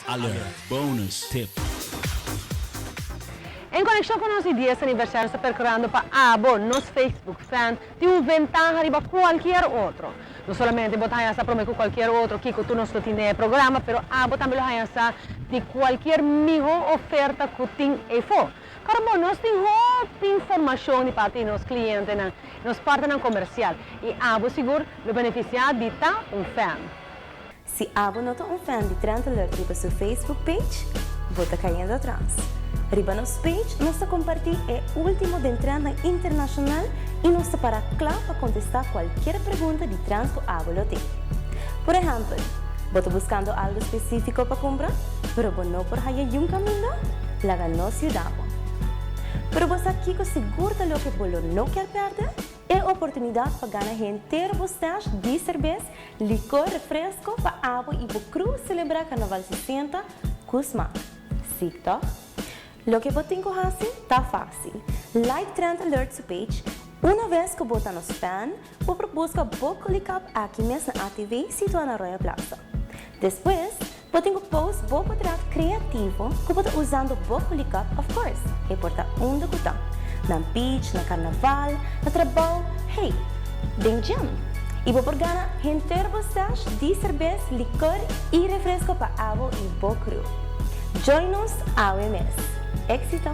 Alert Bonus Tip. En konekshon ku nos di 10 aniversario, ta perkurando pa abo, nos Facebook fan, tin un ventaha riba kualkier otro. No solamente bo ta haña sa promé ku kualkier otro kiko tur nos lo tin den e programa, pero abo tambe lo haña sa di kualkier mihó oferta ku tin eifó. Kòrda bo, nos tin hopi informashon di parti di nos klientenan, nos partnernan komersial, i abo sigur lo benefisiá di ta un fan. Si abo no ta un fan di Trend Alert riba su Facebook page, bo ta cayendo atras. Riba nos page nos ta comparti e ultimo den trendnan internacional y nos ta para cla pa contesta cualkier pregunta di trend cu abo lo tin. Por ehempel, bo ta buscando algo specifico pa cumpra, pero bo no por haya yun caminda? Laga nos yuda bo. Pero bo sa kico sigur ta loke bo lo no kier perde? E oportunidad pa gana henter bo stash di cerbes, licor, refresco pa abo y bo crew celebra Carnaval 60 cu smaak. Si toch? Loke bo tin cu haci ta facil. Like Trend Alert su page. Una vez cu bo ta nos fan, bo por busca bo Culicap aki mes na ATV situa na Royal Plaza. Despues, bo tin cu post bo potret creativo cu bo ta usando bo Culicap, of course, e por ta unda cu ta. Na beach, na carnaval, na trabou, hey, den gym. Y bo por gana henter bo stash di cerbes, licor y refresco pa abo y bo crew. Join nos awe mes. Exito!